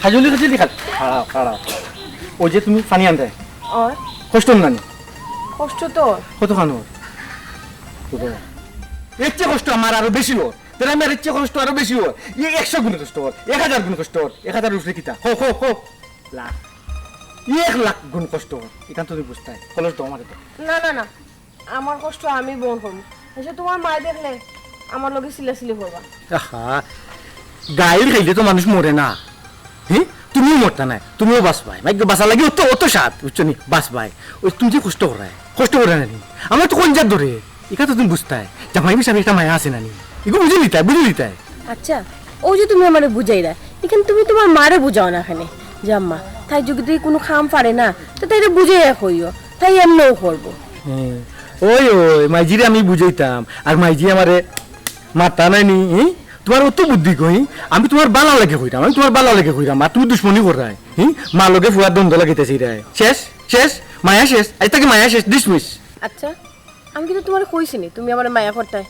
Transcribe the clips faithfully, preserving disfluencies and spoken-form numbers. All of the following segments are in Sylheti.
হাজলি, হাজলি, খাল। খাড়াও, খাড়াও। ওই যে তুমি পানি আনতে, ওর? কষ্ট না নি? কষ্ট তো। কতখান ওর? কত? এর চেয়ে কষ্ট আমার আরো বেশি ওর। তেরা মেয়ের চেয়ে কষ্ট আরো বেশি ওর। ইয়ে একশো গুণ কষ্ট ওর, এক হাজার গুণ কষ্ট ওর, এক হাজার উপরে কিতা? হো, হো, হো। লাখ। এক লাখ গুণ কষ্ট ওর। এখান তুমি বুঝতায়। খরচ দাও আমারে তো। না, না, না। আমার কষ্ট আমি বহন করমু। এসে তোমার মায় দেখলে আমার লগে চিল্লাচিল্লি করবা। আহা, গাইল খাইলে তো মানুষ মরে না। হে, তুমিও মরতা নায়, তুমিও বাঁচবায়। মাইগ্য বাঁচা লাগি অত, অত সাত, বুঝছো নি? বাঁচবায়। ওই তুমি যে কষ্ট করায়, কষ্ট করে না নি? আমার তো কলিজার ধরে। ইখান তো তুমি বুঝতায়। জামাই হিসাবে একটা মায়া আছে না নি? ইগু বুঝি লিতায়, বুঝি লিতায়। আচ্ছা, ও যে তুমি আমারে বুঝাইরা, ইখান তুমি তোমার মারে বুঝাও না কেনে? যে আম্মা, তাই যদি কোনো কাম পারে না, তো তাইরে বুঝাইয়া কইও, তাই এমনেও করবো। হ্যাঁ, ওই, ওই, মাইজিরে আমি বুঝাইতাম, আর মাইজি আমারে মারতা নায় নি, হি? তোমার অত বুদ্ধি কই? আমি তোমার বালা লাগে কইরাম, আমি তোমার বালা লাগে কইরাম, আর তুমি দুশমনি কররায়, হি? মা লগে ফুয়ার দ্বন্দ্ব লাগাইতাছি রায়। শেষ, শেষ, মায়া শেষ, আজ থাকি মায়া শেষ, ডিসমিস। আচ্ছা, আমি কিন্তু তোমারে কইছি নি, তুমি আমারে মায়া করতায়,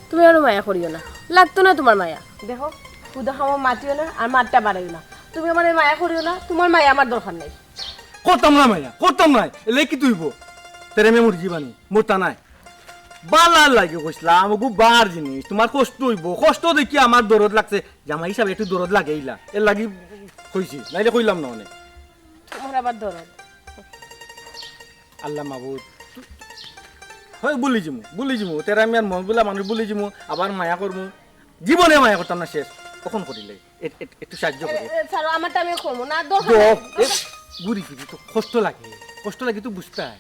তুমি আমারে মায়া করিও না, লাগতো না তোমার মায়া। দেখো, হুদা খামো মাতিও না, আর মাতটা বাড়াইও না। তুমি আমারে মায়া করিও না, তোমার মায়া আমার দরকার নাই। করতাম না মায়া, করতাম না, এলে কি তুইব? তেরে মে মরি জীবানি, মরতা নায়। বালা লাগে কইছলাম, ওগু বার জিনিস, তোমার কষ্ট অইব, কষ্ট দেখি আমার দরদ লাগছে, জামাই হিসাবে একটু দরদ লাগেইলা, এর লাগি কইছি, নাইলে কইলাম না অনেক। তোমার আবার দরদ। আল্লাহ মাবুদ, তু-, হয় ভুলি যিমু, ভুলি যিমু, তেরা মিয়ার মন গুলা মানুষ ভুলি যিমু, আবার মায়া করমু, জীবনে মায়া করতাম না শেষ, কখন করিলে? এ-, এ-, একটু সাহায্য করে। এ, এ, ছাড়ো, আমারটা আমি করবো না, দরকার দো, নাই। এ, ঘুরি ফিরি তো কষ্ট লাগে, কষ্ট লাগে তো বুঝতায়।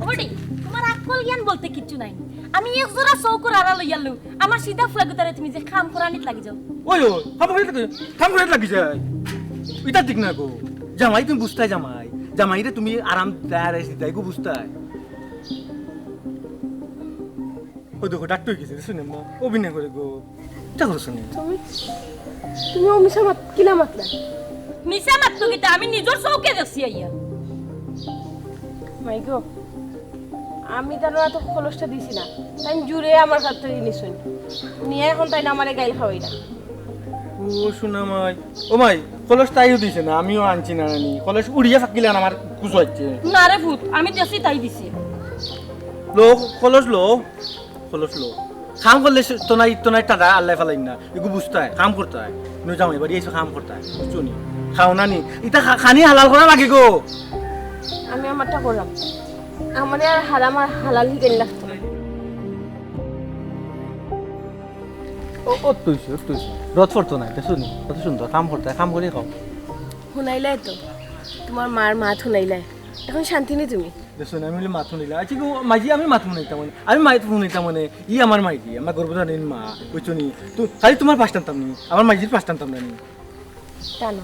ওরে, তোমার আক্কল জ্ঞান বলতে কিচ্ছু নাই। আমি এক জোড়া চউখর আড়া লইয়া লু, আমার সিধা ফুয়া গুতারে তুমি যে কাম করানিত লাগি যাও। ওই, ওই, কাম করানিত লাগি, কাম করানিত লাগি যায়। ইটা ঠিক না গো। জামাই তুমি বুঝতায় জামাই। জামাইরে তুমি আরাম দেয়, রেস্ট দিতায় গো বুঝতায়। ওই দেখো, ডাক্তার হয়ে গেছে, শুনে মা, অভিনয় করে গো। ইটা করো শুনে। তুমি, তুমি ও মিছা মাত, কিলা মাতলা? মিছা মাত তো কিতা, আমি নিজর চউখে দেখছি আইয়া। মাই গো, আমি তার তো খলসটা দিছি না, তাই জুরে আমার কাছ থেকে নিছইন। নিয়া এখন তাই না আমারে গাইল খাওয়াই না। ও সোনা মাই, ও মাই, খলস তাইও দিছে না, আমিও আনছি না নানি। খলস উড়িয়া থাকিলে আমার কুচো আছে। না রে ফুত, আমি দেখছি তাই দিছে। লো, খলস লো, খলস লো। কাম করলে সে তো নাই, তো নাই টাকা আল্লাহ ফালাইন না। এগু বুঝতায়, কাম করতায়। নু জামাই বাড়ি এসে কাম করতায়। বুঝছো নি? খাও না নি? ইটা খা-, খানি হালাল করা লাগে গো। আমি আমারটা করলাম। আমারে আর হারাম আর হালাল হিকেন লাগতো না। ও, ও তুইছে, ও তুইছে। রথ ফরতো নাই, দেখছো নি? কত সুন্দর, কাম করতায়, কাম করি খাও। হুনাইলাই তো, তোমার মার মাত হুনাইলাই। এখন শান্তি নেই তুমি। দেখছো নি, আমি বলি মাত হুনাইলাই। আচ্ছা, গো, মাইজি, আমি মাত হুনাইতাম মানে, আমি মাত হুনাইতাম মানে, ই আমার মাইজি, আমার গর্ভধারিণীর মা, বুঝছো নি? তো খালি তোমার পাশ টানতাম নি, আমার মাইজির পাশ টানতাম না নি। টানো,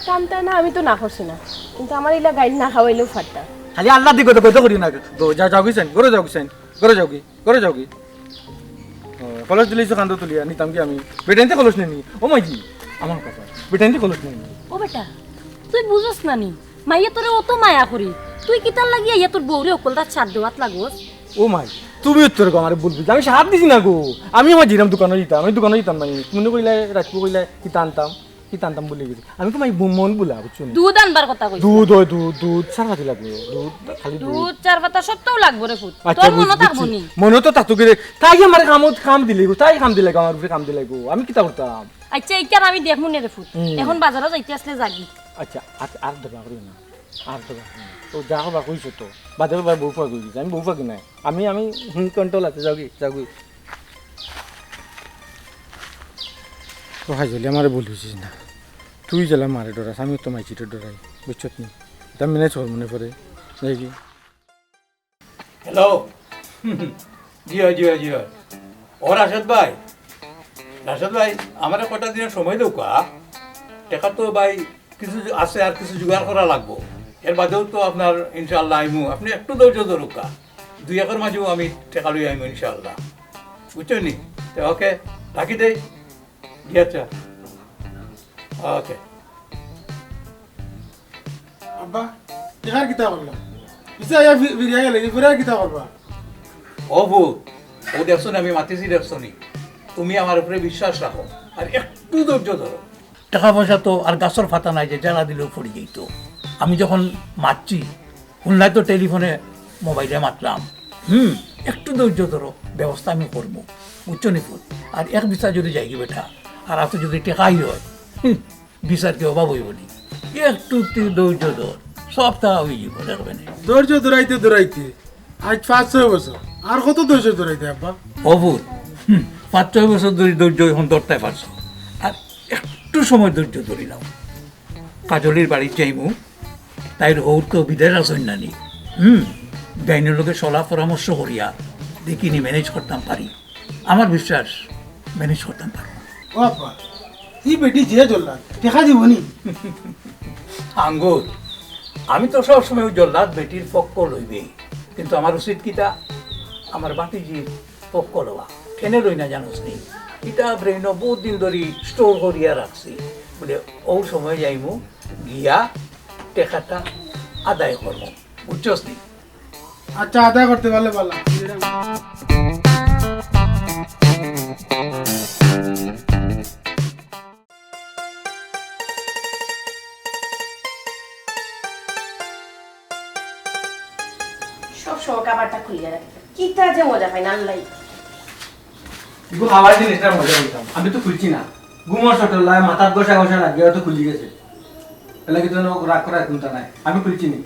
টানতা না, আমি তো না করছি না, কিন্তু আমার ইলা গাইল না খাওয়াইলেও ফাটতা। খালি আল্লাহ দি গদে গদে করি না, গো, যাও, যাও গিছেন, ঘরে যাও গিছেন, ঘরে যাও গি। ঘরে যাও গি? ও, কলস দিলে ইসো কান্দো তুলিয়া নিতাম কি আমি? বেটাইনতে কলস নেনি। ও মাইজি, আমার কথা। বেটাইনতে কলস নেনি। ও বেটা, তুই বুঝস না নি? মাইয়া তোরে অত মায়া করি। তুই কিতার লাগি আইয়া তোর বউরে অকলতা সাথ দেওয়াত লাগস? ও মাই, তুমি উত্তর গো আমারে ভুল বুঝছো। আমি সাথ দিছি না গো। আমি আমার জিরাম দোকানো দিতাম। আমি দোকানো দিতাম না। তুমি কইলে রাখবো কইলে কিতা আনতাম? কিতা আনতাম ভুলি গেছি। আমি তো মাই বু-, মন বুলা, বুঝছো নি? দুধ আনবার কথা কইছি। দুধ হয়, দুধ, দুধ, চার পাতি লাগবে। দুধ, খালি দুধ। দুধ, চার পাতা সত্ত্বেও লাগবো রে ফুত। আচ্ছা, তোর মনো বুঝ-, থাকবো বুঝছি। নি? মনো তো থাকতো কি রে? তাই আমার কামত কাম দিলে গো, তাই কাম দিলে গো, আমার উপরে কাম দিলে গো। আমি কিতা করতাম? আচ্ছা, এইখান আমি দেখমু নে রে ফুত। হুম। এখন বাজারও যাইতে আসলে যাগি। আচ্ছা, আর, আর দরবার করিও না। আর দরবার করিও না। ও যা হবা কইছো তো। বাজারও বার বউ ফাঁকি হয়ে গেছে। আমি বউ ফাঁকি নাই। আমি, আমি, হুম, control আছে। যাওগি, যাওগি। তো হাই জলি আমারে বলিস না। তুই জ্বালা মারে ডরাস, আমি তো মাইজিরে ডরাই, বুঝছত নি? এটা ম্যানেজ কর মনে পড়ে, দেখি। হ্যালো। জি হয়, জি হয়, জি হয়। ও রাশেদ ভাই, রাশেদ ভাই, আমারে কটা দিনের সময় দেউক্কা। টেকা তো ভাই কিছু আছে, আর কিছু জোগাড় করা লাগবো। এর বাদেও তো আপনার ইনশাআল্লাহ আইমু। আপনি একটু ধৈর্য ধরুক্কা। দুই একর মাঝেও আমি টেকা লই আইমু ইনশাআল্লাহ। বুঝছইন নি? তো ওকে, রাখি দেই। জি আচ্ছা। ওকে। আব্বা, টেকার কিতা করলা? পিছে আইয়া ফি-, ফিরিয়া গেলে কি, ফিরিয়া কিতা করবা? ও বউ, ও দেখছো নি, আমি মাতিছি দেখছো নি? তুমি আমার উপরে বিশ্বাস রাখো, আর একটু ধৈর্য ধরো। টেকা পয়সা তো আর গাছর পাতা নায় যে জ্বালা দিলেও পড়ি যাইতো। আমি যখন মাতছি, হুনলায় তো টেলিফোনে, মোবাইলে মাতলাম। হুম, একটু ধৈর্য ধরো, ব্যবস্থা আমি করমু, বুঝছো নি পুত? আর এক বিচার যদি যাইগি বেটা, আর অত যদি টেকাই হয়, হুম, বিচার কি অভাব অইবো নি? একটু তুই ধৈর্য ধর, সবতা অইযিবো, দেখবে নে। ধৈর্য ধরাইতে ধরাইতে আইজ পাঁচ ছয় বছর, আর কত ধৈর্য ধরাইতে আব্বা? ও পুত, হুম, পাঁচ ছয় বছর ধরি ধৈর্য অখন ধরতায় পারছো, আর একটু সময় ধৈর্য ধরি নাও। কাজলির বাড়িত যাইমু, তাইর হউর তো বিদেশ আছইন নানি। হুম, ডাইনর লগে সলা পরামর্শ করিয়া দেখিনি ম্যানেজ করতাম পারি। আমার বিশ্বাস ম্যানেজ করতাম পারমু। ও আব্বা, ই বেটি যে জল্লাদ, টেকা দিবো নি? আঙ্গুর, আমি তো সবসময় ওই জল্লাদ বেটির পক্ষ লইবে, কিন্তু আমার উচিত কিতা? আমার বাতিজির পক্ষ লওয়া। কেনে লই না জানোস নি? ইতা ব্রেইনো বহুত দিন ধরি স্টোর করিয়া রাখছি। বুলে, ও সময় যাইমু, গিয়া টেকাটা আদায় করমু। বুঝছস নি? আচ্ছা, আদায় করতে পারলে ভালা। সব সময় কাবারটা খুলিয়া রাখে। কিতা যে মজা পাই না, আল্লাহ। ইগু খাওয়ার জিনিসটা মজা পাইতাম। আমি তো খুলছি না। ঘুমর চটলায় মাথাত ঘষা ঘষা লাগিয়া তো খুলি গেছে। এর লাগি তো রাগ করার চিন্তা নাই। আমি খুলছি নি।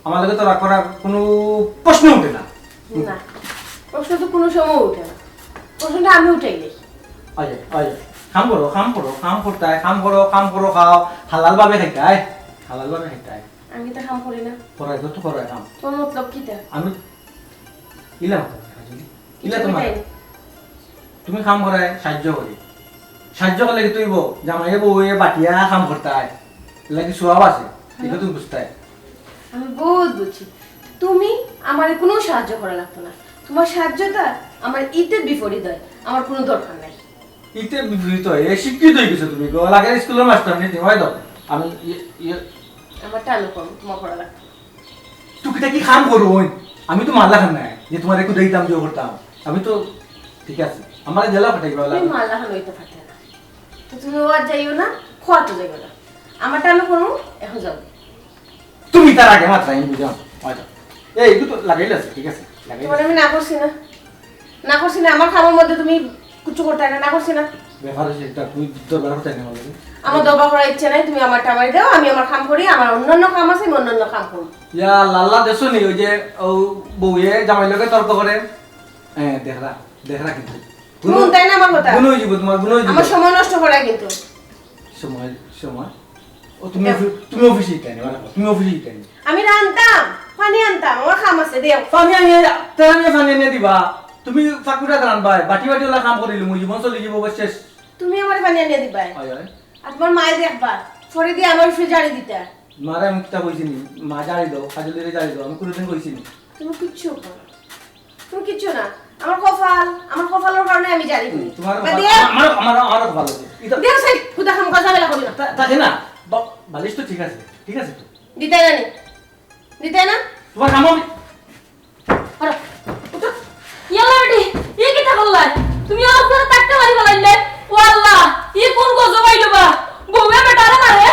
আমার লগে তো রাগ করার কোনো প্রশ্ন উঠে না। না, প্রশ্ন তো কোনো সময় উঠে না। প্রশ্নটা আমি উঠাই নাই। আয়, আয়, কাম করো, কাম করো, কাম করতায়, কাম করো, কাম করো, খাও, হালাল ভাবে খাইতায়, হালাল ভাবে খাইতায়। আমি তো কাম করি না। করাই তো, তো করাই কাম। তোর মতলব কিতা? আমি ইলা মাতো না, কাজলি। ইলা কিতা তোমার? কইতাই? তুমি কাম করায় সাহায্য করি। সাহায্য করলে কিতা অইবো? জামাইয়ে বউয়ে বাটিয়া কাম করতায়। এর লাগি সওয়াব আছে। এটা তুমি বুঝতায়। আমি বহুত বুঝি। তুমি আমারে কোনো সাহায্য করা লাগতো না। তোমার সাহায্যটা আমার ইতে বিপরীত হয়। আমার কোনো দরকার নাই। ইতে বিপরীত হয়? এ শিক্ষিত হয়ে গেছো তুমি গো। লাগে স্কুলের মাস্টার নি, হয় দাও। আমি ইয়ে, ইয়ে আমার টানো কম, তোমার করা লাগতো না। তুই কিতা কি কাম করো ওই? আমি তো মাল্লা খান নাই যে তোমার একটু দিতাম, যে করতাম। আমি তো ঠিক আছে, আমার জেলা ফাটাই গেল। তুমি মাল্লা খান হইতে পারতে না, তো তুমি ওর যাইও না, খোয়া তো যাইও না। আমার টানো করো, এখন যাও। তুমি তার আগে মাত্র আমি বুঝলাম। হয়তো এই একটু তো লাগাইলে আছে, ঠিক আছে, লাগাইলে তোমার আছে। আমি না করছি না, না করছি না, আমার কামের মধ্যে তুমি কিছু করতে না, না করছি না। ব্যাপার হচ্ছে এটা, তুমি দরবার করতে না বলে। আমার দরবার করার ইচ্ছে নাই, তুমি আমার টামাই দাও, আমি আমার কাম করি, আমার অন্যান্য কাম আছে, আমি অন্যান্য কাম করবো। ইয়া আল্লাহ, আল্লাহ, দেখছো নি ওই যে ও বউয়ে জামাই লগে তর্ক করে? হ্যাঁ, দেখরা, দেখরা কিন্তু। তুমি গুণ তাই না আমার কথা? গুণ হয়ে যাবো তোমার, গুণ হয়ে যাবো। আমার সময় নষ্ট করা কিন্তু। সময়, সময়। ও তুমি দেখো। অফি-, তুমি অফিসে যাইতে না, মানে তুমি অফিসে যাইতে না। আমি রানতাম, পানি আনতাম, আমার কাম আছে, দেও। পানি আনিয়ে, তাহলে পানি আনিয়ে দিবা। তুমি ফাকুটা রানবায়, বাটি বাটি ওলা কাম করিলে মুই জীবন চলে যাবো, বস শেষ। তুমি আমার পানি আনিয়ে দিবায়। হয়, হয়। আর তোমার মায়ে দেখবা, ফরে দিয়ে আমার উপরে জারি দিতা। মারে আমি কিতা কইছি নি? মা জারি দাও, কাজলিরে জারি দাও, আমি কোনোদিন কইছি নি। তুমি কিচ্ছু করো না। তুমি কিচ্ছু না। আমার কপাল, আমার কপালের কারণে আমি জারি হুম, করি। তোমার বাদ কপাল, দিয়ে আমার, আমার, আমার কপাল আছে। এটা দেও সেই খুদা খাম কথা বেলা করি না। তা-, তাকে না, বা-, বালিশ তো ঠিক আছে, ঠিক আছে তো। দিতে না নি? দিতে না? তোমার কাম আমি হরো, উঠো। ইয়াল্লা বেটি, ই কিতা করলায়? তুমি আমার পুয়ারে ধাক্কা মারি ফালাইলে। ও আল্লাহ, ই কোন গজব আইলো বা? বউয়ে বেটারে মারে।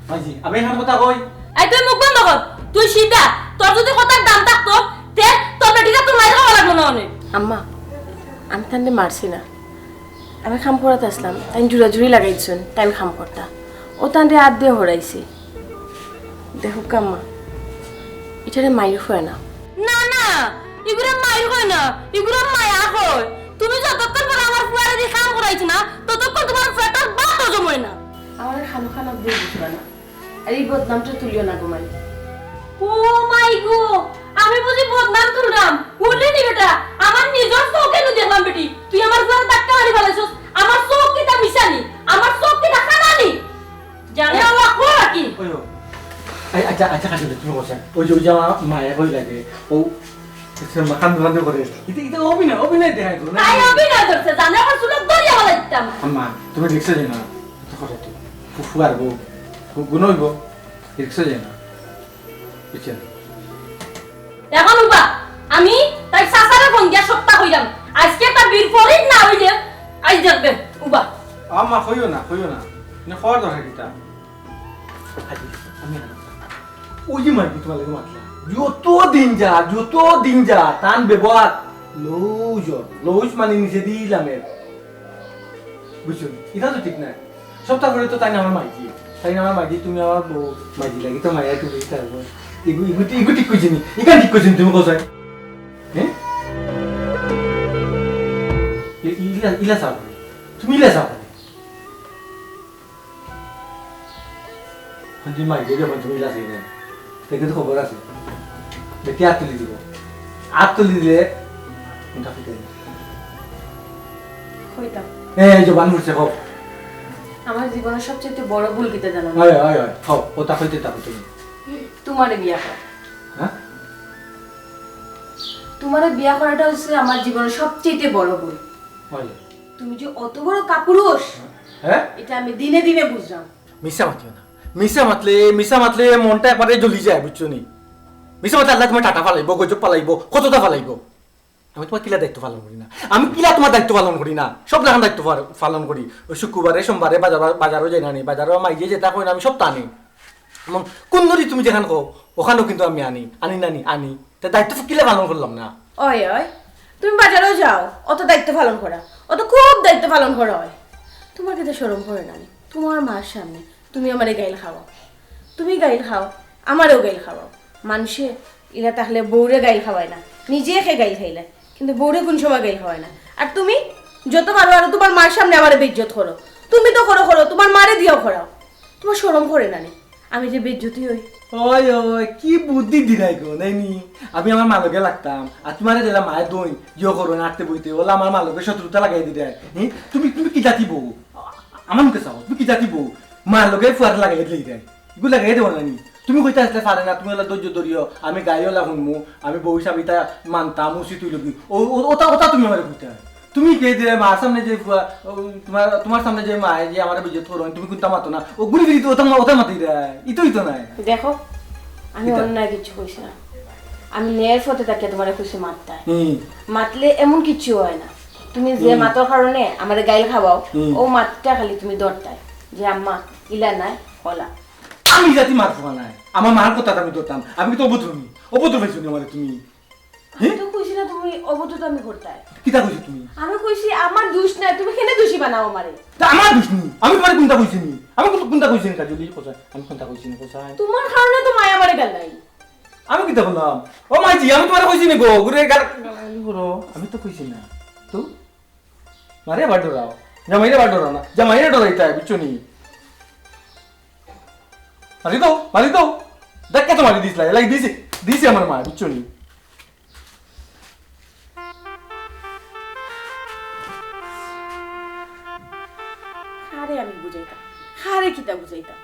মাইজি, আমি এখন কথা কই। এই তুই মুখ বন্ধ কর। তুই সিধা, তোর যদি কথার দাম থাকতো, তে তোর বেটিরে তো মাইর খাওয়া লাগলো না অনে। আম্মা, আমি তানরে মারছি না। আমি কাম করাত আসলাম, তাইন জুড়াজুড়ি লাগাই দিছইন, তাইন কাম করতা। ও তানরে আত দিয়া হরাইছি। দেখো কাম্মা, ইটারে মাইর কয় না। না, না, ইগুরে মাইর কয় না, ইগুরে মায়া কয়। তুমি যতক্ষণ পরে আমার ফুয়ারে দি কাম করাইছো না, ততক্ষণ তোমার পেটর ভাত হজম হয় না। আমার খানো খানো দিয়ে বুঝবা না। আর এই বদনামটা তুলিও না গো মাই। ও মাই গো, আমি বুঝি বদনাম তুললাম? উঠলি নি বেটা, আমার নিজর চোখে নু দেখলাম বেটি, তুই আমার ফুয়ারে ধাক্কা মারি ফালাইছস। আমার চোখ কিতা মিশানি? আমার চোখ কিতা খানানি? জানে আল্লাহ কো কি? ওই ও। এই, আচ্ছা, আচ্ছা, কাজলি, তুমি বসো। ওই যে, ওই যে আমার মায়া কই লাগে, ও কান্দো কান্দো করে। এটা, এটা অভিনয়, অভিনয় দেখায় তো, না? তাই অভিনয় করছে, জানে আমার চুলে দড়ি আমার দিতাম। আম্মা, তুমি রিক্সা যাই না। তো করে তো। ফু-, ফুয়ার বউ। ফু-, গুণ হইব। রিক্সা যাই না। বুঝছেন? এখন উবা, আমি তাই চাচারে ফোন দিয়া সপ্তাহ কইলাম। আজকে একটা বিপরীত না হইলে, আজ দেখবে, উবা। আম্মা, কইও না, কইও না। না, কওয়ার দরকার কিতা? আজি, আমি আর ওই যে মাইজি তোমার লগে মাতলা। যত দিন যা, যত দিন যা, তান ব্যবহার লৌজ, লৌজ মানে নিচে দিলাম এর। বুঝছো? ইটা তো ঠিক নায়। সপ্তাহ পরে তো তাইন আমার মাইজি, তাইন আমার মাইজি, তুমি আমার বউ, মাইজি লাগি তো মায়া তুমি তারপর। ইগু, ইগু, ইগু ঠিক কইছি নি? ইখান ঠিক কইছি নি তুমি কোথায়? হ্যাঁ? ই-, ইলা, ইলা চাও। তুমি ইলা চাও। যদি মাইজি যখন তুমি ইলা চাই না, তে কিন্তু খবর আছে। বেটি আত তুলি দিব। আত তুলি দিলে কোনটা কইতে না। কইতাম। এই, এই জবান ফুটছে, কও। আমার জীবনের সবচেয়ে বড় ভুল কিতা জানো না? হয়, হয়, হয়। কও, ওটা কইতে থাকো তুমি। তোমারে বিয়া করা। হ্যাঁ? তোমারে বিয়া করাটা হচ্ছে আমার জীবনের সবচেয়ে বড় ভুল। হয়। তুমি যে অত বড় কাপুরুষ, হ্যাঁ? এটা আমি দিনে দিনে বুঝলাম। মিছা মাতিও না। মিছা মাতলে, মিছা মাতলে মনটা একবারে জ্বলি যায়, বুঝছো নি? মিছা মাতলে আল্লাহ তোমার টাটা ফালাইবো, গজব ফালাইবো, কতটা ফালাইবো। আমি তোমার কিলা দায়িত্ব পালন করি না? আমি কিলা তোমার দায়িত্ব পালন করি না? সব লাখান দায়িত্ব পাল-, পালন করি। ওই শুক্রবারে, সোমবারে বাজার, বাজারও যাই না নি, বাজারও মাইজে যেটা কই না, আমি সব তা আনি। এবং কোন ধরি তুমি যেখান কও, ওখানেও কিন্তু আমি আনি, আনি না নি, আনি। তা দায়িত্ব কিলা পালন করলাম না? ওই, ওই, তুমি বাজারেও যাও, অত দায়িত্ব পালন করা, অত খুব দায়িত্ব পালন করা হয়। তোমার কিন্তু শরম করে না নি? তোমার মার সামনে তুমি আমারে গাইল খাওয়াও, তুমি গাইল খাও, আমারেও গাইল খাওয়াও। মানুষে ইলা তাহলে বউরে গাইল খাওয়ায় না, নিজে খে গাইল খাইলে, কিন্তু বউরে কোন সময় গাইল খাওয়ায় না। আর তুমি যত পারো আরো তোমার মার সামনে আমারে বেইজ্জত করো, তুমি তো করো করো, তোমার মারে দিয়াও করাও। তোমার শরম করে না নি? আমি যে বেইজ্জতি হই। ওই, ওই, কি বুদ্ধি দিলাই গো, নাই নি? আমি আমার মালকে লাগতাম, আর তোমারে দিলাম মায়ে দই, ইয়ে করো, নাড়তে বইতে, ওলা আমার মালকে শত্রুতা লাগাই দিলে। হ্যাঁ? তুমি, তুমি কি জাতি বউ? আমার মুখে চাও, তুমি কি জাতি বউ? মার লগে ফুয়ার লাগাই দিলে দেয়। এগুলো লাগাই দেবো না নি? তুমি কইতে আসলে পারে না, তুমি ওলা ধৈর্য ধরিও, আমি গাই ওলা শুনমু, আমি বউ হিসাবে ইতা মানতাম, উচিত হইল কি? ও, ও, ওটা, ওটা তুমি আমার কইতে হয়। তুমি কে দিলে মার সামনে যে ফুয়া, ও, তোমার, তোমার সামনে যে মায়ে যে আমার বিজত করো, তুমি কোনটা মাতো না? ও ঘুরি ফিরি তো ওটা মা-, ওটা মাতেই দেয়। ইতোই তো নাই। দেখো, আমি কিতা? অন্যায় কিছু কইছি না। আমি ন্যায়ের পথে তাকে তোমারে কইছি মাততায়। হুম। মাতলে এমন কিছু হয় না। তুমি যে হুম। মাতর কারণে আমারে গাইল খাওয়াও, হুম। ও মাতটা খালি তুমি ধরতায়। যে আম্মা, ইলা নাই, হলা। আমি জাতি মার ফুয়া নাই। আমার মার কথা আমি ধরতাম। আমি কি তো অভদ্র নি? অভদ্র পাইছো নি আমারে তুমি? আমি হ্যাঁ? তো কইছি না তুমি অভদ্রতা আমি করতায়। কিতা কইছো তুমি? আমি কইছি আমার দোষ নাই, তুমি কেনে দোষী বানাও আমারে? তা আমার দোষ নি? আমি তোমারে কোনটা কইছি নি? আমি কোন-, কোনটা কইছি নি কাজলি? কোথায়? আমি কোনটা কইছি নি? কোথায়? তোমার কারণে তো মায়ে আমারে গাল নাই। আমি কিতা বললাম? ও মাইজি, আমি তোমারে কইছি নি গো? ঘুরে গাল-, গালাগালি করো। আমি তো কইছি না। তো? মারে আবার ডরাও। জামাইরে আবার ডরাও না। জামাইরে ডরাইতায়, বুঝছো নি? মারি দাও, মারি দাও। দেখ কত মারি দিস লাগে, লাগে দিছি, দিছি আমার মা, বুঝছো নি? কারে আমি বুঝাইতাম, কারে কিতা বুঝাইতাম?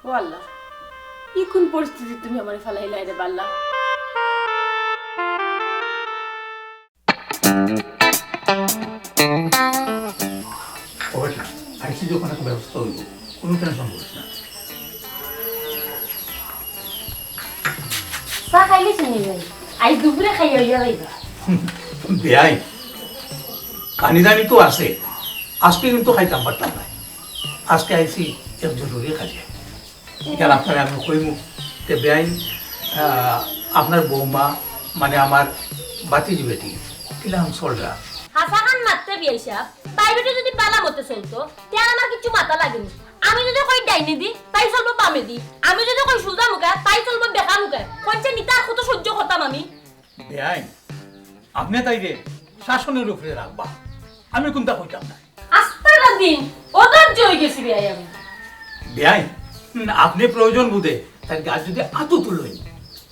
ও আল্লাহ, ই কোন পরিস্থিতি তুমি আমারে ফালাইলায় রে বাল্লা? ও বেটা, আইসি যখন একটা ব্যবস্থা হইব, কোনো টেনশন করিস না। চা খাইলে চিনি ভাই, আজ দুপুরে খাইয়া হইয়া যাইবা। বেআই, পানি দানি তো আছে, আজকে কিন্তু খাইতাম পারতাম না। আজকে আইসি এক জরুরি কাজে। এখানে আপনারে আমি কইমু, তে বেআইন, আহ, আপনার বৌমা, মানে আমার বাতিজি বেটি, কিলাম চলরা? হাছা খান মাততে বিয়াই সাহেব, তাই বেটি যদি বালা মতে চলতো, তে আর আমার কিচ্ছু মাতা লাগেনি। আমি যদি কই ডাইনে দি, তাই চলবো বামে দি। আমি যদি কই সুজা মুখা, তাই চলবো বেকা মুখা। কইছে নিতার কত সহ্য করতাম আমি। বেআইন, আপনি তাইরে শাসনের উপরে রাখবা, আমি কোনটা কইতাম না। আস্তারা দিন অধৈর্য হয়ে গেছি বেয়াই আমি। বেআইন, হুম, আপনি প্রয়োজন বুঝে তার গাছ যদি আতো তুলইন,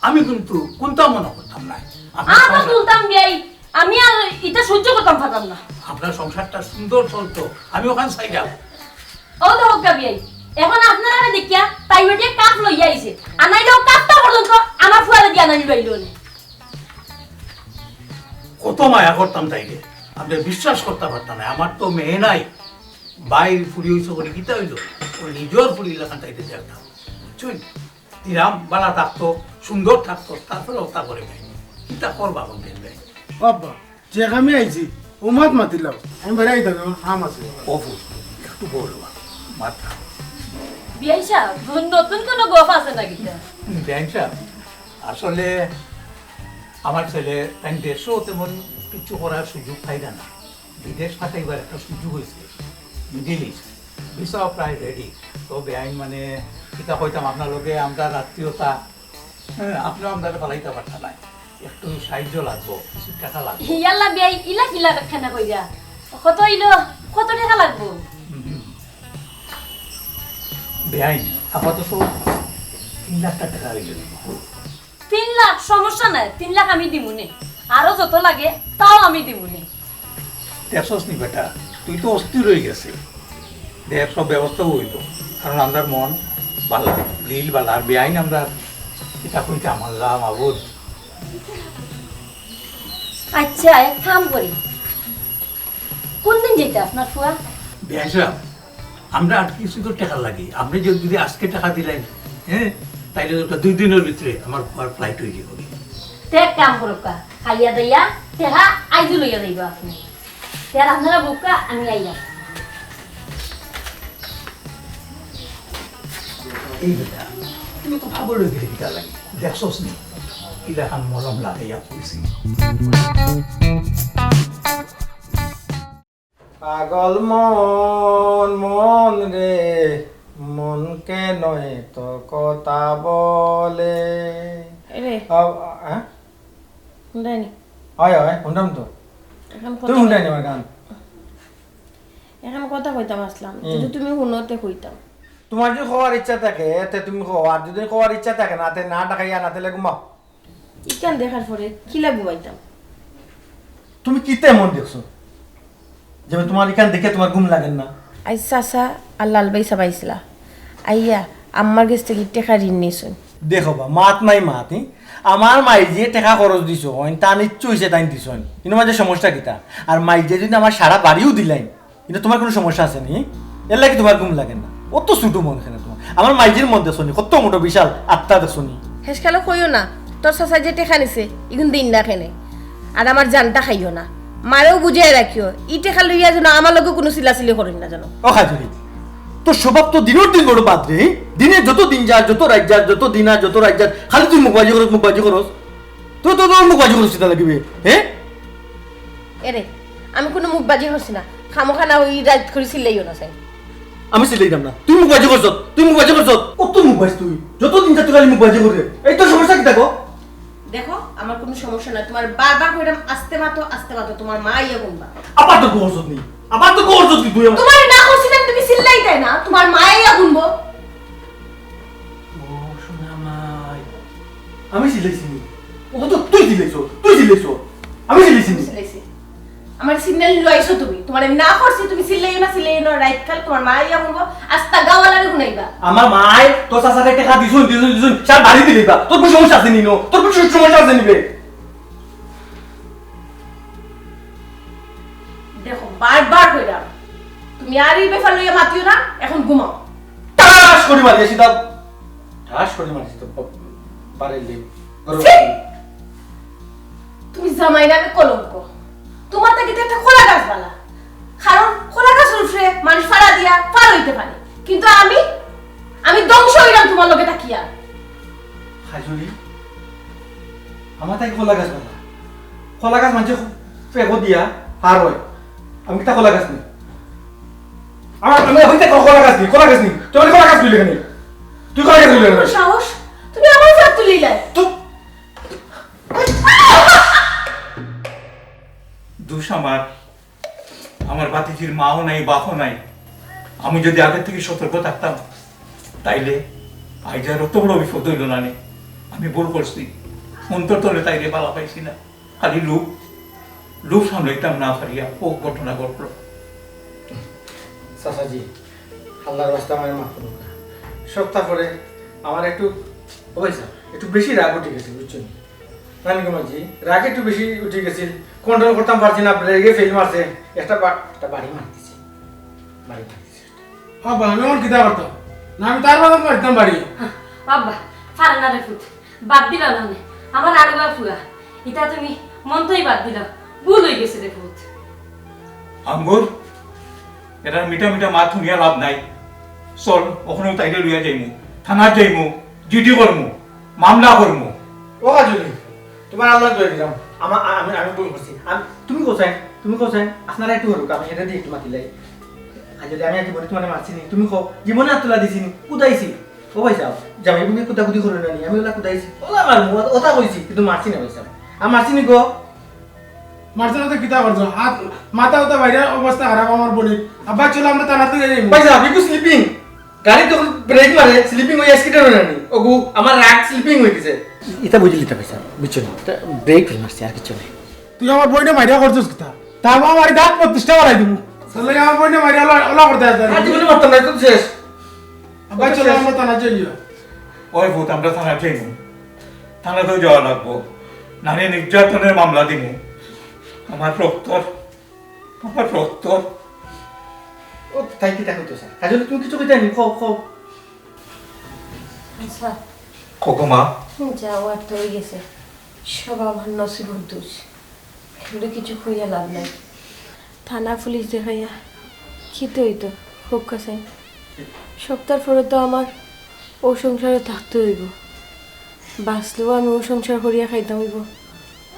আমি কিন্তু কোনটা মনে করতাম না। আপনার আতো সংসার তুলতাম বেয়াই, আমি আর এটা সহ্য করতাম পারতাম না। আপনার সংসারটা সুন্দর চলতো, আমি ওখান চাইলাম। ও তো হক্কা বেয়াই, এখন আপনারা দেখিয়া তাই বেটিয়ে কাপ লইয়া আইছে, আনাইলেও কাপটা পর্যন্ত আমার ফুয়ারে দিয়া আনানি লইল নে। কত মায়া করতাম তাইরে, আপনি বিশ্বাস করতে পারতাম না। আমার তো মেয়ে নাই, বাইর ফুড়ি হইছে বলে কিতা হইল, ও নিজের ফুড়ি লাখান তাইরে দেখতাম, বুঝছেন? তিরাম বালা থাকতো, সুন্দর থাকতো, তারপরে ওটা করে নাই। কিতা করবা বলতে নাই? বাবা, যে কামে আইছি, ও মাত মাতিলাও। আমি বেড়াই থাকো, কাম আছে। অফু, একটু বলো, মাথা। বিয়াই সাহেব, নতুন কোনো গপ আছে নাকি? বিয়াই সাহেব, আসলে আমার ছেলে তাই দেশও তেমন কিছু করার সুযোগ পাইরা না। বিদেশ পাঠাইবার একটা সুযোগ অইছে, মিডল ইস্ট। ভিসাও প্রায় রেডি। তো বেআইন মানে, কিতা কইতাম আপনার লগে, আমরা আত্মীয়তা, হ্যাঁ, আপনিও আমরারে ফালাইতা পারতা নায়। একটু সাহায্য লাগবো, কিছু টেকা লাগবো। ইয়াল্লা বিয়াই, ইলা কিলা কেনে কইরা? কত অইলো, কত টেকা লাগবো? হুম। বেআইন, আপাতত তিন লাখ টেকা অইলে দিব। তিন লাখ? সমস্যা নাই, তিন লাখ আমি দিমুনে। আরো যত লাগে, তাও আমি দিমুনে। দেখছস নি বেটা, তুই তো অস্থির অই গেছে। দেখ, সব ব্যবস্থা অইব, কারণ আমরার মন বালা, দিল বালা, আর বেআইন আমরার কিতা কইতাম, আল্লাহ মাবুদ। আচ্ছা, এক কাম করি, কোন দিন যাইতা আপনার ফুয়া? বেআইন সাব, আমরা আর কিছু তো টেকা লাগে, আপনি যদি, যদি আজকে টেকা দিলেন, হ্যাঁ, তাইলে তো দুই দিনের ভিতরে আমার ফুয়ার ফ্লাইট অই যাইবো। তে এক কাম করুক্কা, খাইয়া দাইয়া টেকা আইজু লইয়া যাইবা আপনি। তে আর আপনারা বউক্কা, আমি আইয়া। এই বেটা, তুমি কথা বলে দিলে কিতা লাগে? দেখছস নি? কিলাখান মলম লাগাইয়া কইছি। পাগল মন, মন রে, মন কেন এত কথা বলে? এরে। আ-, আ-, হ্যাঁ? হুনরায়নি? হয়, হয়, হুনরাম তো। এখন তুই কথা হুনরায়নি আমার গান? এখন কথা কইতাম আসলাম, হুম। যদি তুমি হুনো তে কইতাম। তোমার যদি কওয়ার ইচ্ছা থাকে, তে তুমি কও, আর যদি কওয়ার ইচ্ছা থাকে না, তে না ডাকাইয়া না, তাইলে ঘুমাও। ইখান দেখার পরে কিলা ঘুমাইতাম? তুমি কিতা এমন দেখছো যে তোমার ইখান দেখে তোমার ঘুম লাগের না? আইজ চাচা আর লাল ভাই সাব আইছলা, আইয়া আম্মার গেছ থাকি টেকা ঋণ নিছইন। দেখো বা, মাত নাই মাত, ই? আমার মাই যে টেকা খরচ দিছইন, তান ইচ্ছা অইছে তাইন দিছইন। ইনো মাঝে সমস্যা কিতা? আর মাই যে যদি আমার সারা বাড়িও দিলাইন, কিন্তু তোমার কোনো সমস্যা আছে নি? এর লাগি তোমার ঘুম লাগে না? অত ছোট মন কেনে তোমার? আমার মাইজির মন দেখছো নি? কত মোটো বিশাল আত্মা দেখছো নি? হেসকালে কইও না, তোর চাচায় যে টেকা নিছে, ইগুন দিন না কেনে। আর আমার জানটা খাইও না। মারেও বুঝাই রাখিও, ই টেকা লইয়া যেন আমার লগে কোনো চিলাচিলি করেন না যেন। ও খাজুরি, তোর স্বভাব তো দিনের দিন বড় বাদ রে। দিনে যত দিন যায়, যত রাইত যায়, যত দিন আর যত রাইত যায়, খালি তুই মুখবাজি করস, মুখবাজি করস। তুই তো তোর মুখবাজি করস, চিন্তা লাগিবে, হ্যাঁ? এরে, আমি কোনো মুখবাজি করছি না। খামোখা না ওই রাইত করি চিল্লাইও না, চাই। আমি চিল্লাইতাম না। তুই মুখবাজি করছত, তুই মুখবাজি করছত। কত মুখবাজ তুই? যত দিন যা তুই খালি মুখবাজি করে। এই তোর সমস্যা কিতা গো? দেখো, আমার কোনো সমস্যা নাই। তোমার বারবার কইরাম, আস্তে মাতো, আস্তে মাতো, তোমার মা আইয়া গুনবা। আবার তো করছত নি? আবার তো করছত কি তুই আমার? তোমার না করছি না, তুমি চিল্লাইতায় না, তোমার মা আইয়া গুনবো। ও সোনা মাই, আমি চিল্লাইছি নি? ও তো তুই চিল্লাইছো, তুই চিল্লাইছো। আমি চিল্লাইছি নি? চিল্লাইছি। আমার সিগন্যাল লইছো তুমি। তোমারে না করছি, তুমি চিল্লাইও না, চিল্লাইও না। রাইত কাল তোমার মা আইয়া বলবো, আস্তা গাওয়ালারে হুনাইবা। আমার মায় তো চাচারে টেকা দিছুন, দিছুন, দিছুন, সার বাড়ি দিলিবা। তোর কোনো সমস্যা আছে নি নো? তোর কোনো সমস্যা আছে নি বে? দেখো, বারবার কইরাম, তুমি আর ই ব্যাপার লইয়া মাতিও না, এখন ঘুমাও। ঠাস করি মারি আসি দাও। ঠাস করি মারি আসি তো পা-, পারে লে। ছি! তুমি জামাই নামে কলঙ্ক। তোমার থাকি তো একটা কলা গাছ বালা। কারণ কলা গাছর উপরে মানুষ ফাড়া দিয়া পার অইতে পারে। কিন্তু আমি, আমি ধ্বংস অইরাম তোমার লগে থাকিয়া। খাজুরি, আমার থাকি কলা গাছ বালা। কলা গাছ মানষে ফেকো দিয়া পার অয়। আমি কিতা কলা গাছ নি? আমার, আমি হইতে কলা গাছ নি, কলা গাছ নি। তুই আমারে কলা গাছ কইলে কেনে? তুই কলা গাছ কইলে কেনে? সাহস? তুমি আমার ফাত তুলিলায়। তো দোষ আমার। আমার ভাতিজির মাও নাই, বাপও নাই। আমি যদি আগে থাকি সতর্ক থাকতাম, তাইলে আইজ আর অত বড় বিপদ অইলো না নে। আমি ভুল করছি। অন্তর তলে তাইরে বালা পাইছি না। খালি লোভ, লোভ সামলাইতাম না পারিয়া অউ ঘটনা ঘটলো। চাচাজি, আল্লার ওয়াস্তে আমারে মাফ করুক্কা। সপ্তাহ পরে আমার একটু, ও ভাই সাহেব, একটু বেশি রাগ উঠি গেছিল, বুঝছো নি? জানি কি মাঝি, রাগ একটু বেশি উঠি গেছিল, কন্ট্রোল করতাম পারছি না, ব্রেকে ফেল মারছে, একটা বা-, একটা বাড়ি মারি দিছে, বাড়ি মারি দিছে। আব্বা, আমি এখন কিতা করতাম? না, আমি তার বাদে মারতাম বাড়ি। আব্বা, পারে না রে পুত, বাদ দিলাম না। আমার আরেকবার ফুয়া, ইটা তুমি মন থই বাদ দিলাও, ভুল অই গেছে রে পুত। আঙ্গুর, এটার মিঠা মিঠা মাত শুনিয়া লাভ নাই। চল, অখনউ তাইরে লইয়া যাইমু, থানাত যাইমু, জিডি করমু, মামলা করমু। ও কাজলি, তুমার আল্লাহ ধরি দিলাম, আমার, আমি, আমি ভুল করছি। আমি, তুমি কও চাইন, তুমি কও চাইন, আপনারা একটু করুক, আমি এটা দিয়ে একটু মাতিলাই। আর যদি আমি একটু বলি, তুমারে মারছি নি, তুমি কও, জীবনে আত তুলা দিছি নি, কুদাইছি। ও ভাইসাব, জামাই বউয়ে কুদাকুদি করো না নি, আমি ওলা কুদাইছি, ওলা মারমু, ওটা কইছি, কিন্তু মারছি না ভাইসাব। আর মারছি নি গো। মারছো না তো কিতা করছো? হাত, মাথা উতা বাইরে অবস্থা খারাপ আমার বউর। আব্বা চলো আমরা থানাত যাই। ভাইসাব, ইগু স্লিপিং। গাড়ি তো ব্রেক মারে, স্লিপিং অই অ্যাক্সিডেন্ট অয় না নি। ওগু, আমার রাগ স্লিপিং অই গেছে। ইটা বুঝলি তো ভাইসাব, বুঝছো নি? ইটা ব্রেক ফেল মারছে, আর কিচ্ছু নাই। তুই আমার বউরে মারিয়া করছস কিতা? তা আমার বাড়ি দাঁত প্রতিষ্ঠা করাই দিমু। চলে আমার বউরে মারিয়া ওলা, ওলা করতে আসতে আর জীবনে মারতাম না, তো শেষ। আব্বা চলো আমরা থানাত যাই। ওই ভূত, আমরা থানাত যাইমু। থানাতেও যাওয়া লাগবো। নারী নির্যাতনের মামলা দিমু। আমার রক্তর, আমার রক্তর। ও, তাই কিতা কইতো স্যার? কাজলি, তুমি কিছু কইতা নি? কও, কও। আচ্ছা। কও গো মা। যা অওয়ার তো অই গেছে। সব আমার নসিবর দোষ। কিন্তু কিছু কইয়া লাভ নাই। থানা পুলিশ দেখাইয়া কিতা অইতো? কউক্কা চাইন। সবতার পরে তো আমার অউ সংসারো থাকতে অইবো। বাঁচলেও আমি অউ সংসার করিয়া খাইতাম অইবো,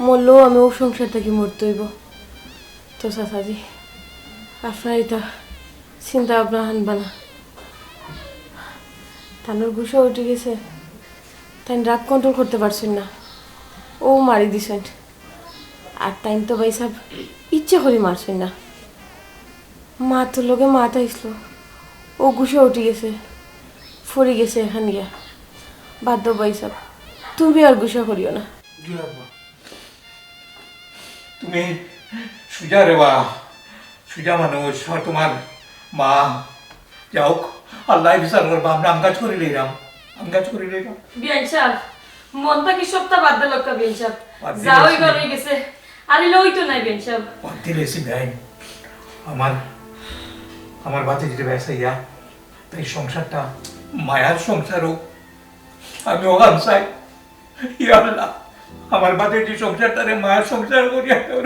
মরলেও আমি অউ সংসার থাকি মরতে অইবো। তো চাচাজি, আপনারা ইতা চিন্তা ভাবনা আনবা না। তানর গুসা উঠি গেছে, তাইন রাগ কন্ট্রোল করতে পারছইন না, অউ মারি দিছইন। আর তাইন তো ভাইসাব ইচ্ছা করি মারছইন না, মাতর লগে মাত আইছিল, অউ গুসা উঠি গেছে, পড়ি গেছে এখান গিয়া। বাদ দেও ভাইসাব, তুমি আর গুসা করিও না। জি আব্বা। তুমি সুজা রে বা, সুজা মানুষ, আর তুমার মা, যাউক, আল্লায় বিচার করবা, আমরা আন্দাজ করি লইলাম, আন্দাজ করি লইলাম। বিয়াইন সাব, মন থাকি সবতা বাদ দিলাউক্কা বিয়াইন সাব। বাদ দিলে যা অইবার অই গেছে, আর ইলা অইতো নায় বিয়াইন সাব। বাদ দিলে সি বিয়াইন, আমার, আমার বাদে যদি বেসাইয়া, তাই সংসারটা মায়ার সংসার অউক, আমি অখান চাই। ইয়া আল্লাহ, আমার বাদে যে সংসারটারে মায়ার সংসার করিয়া দেও।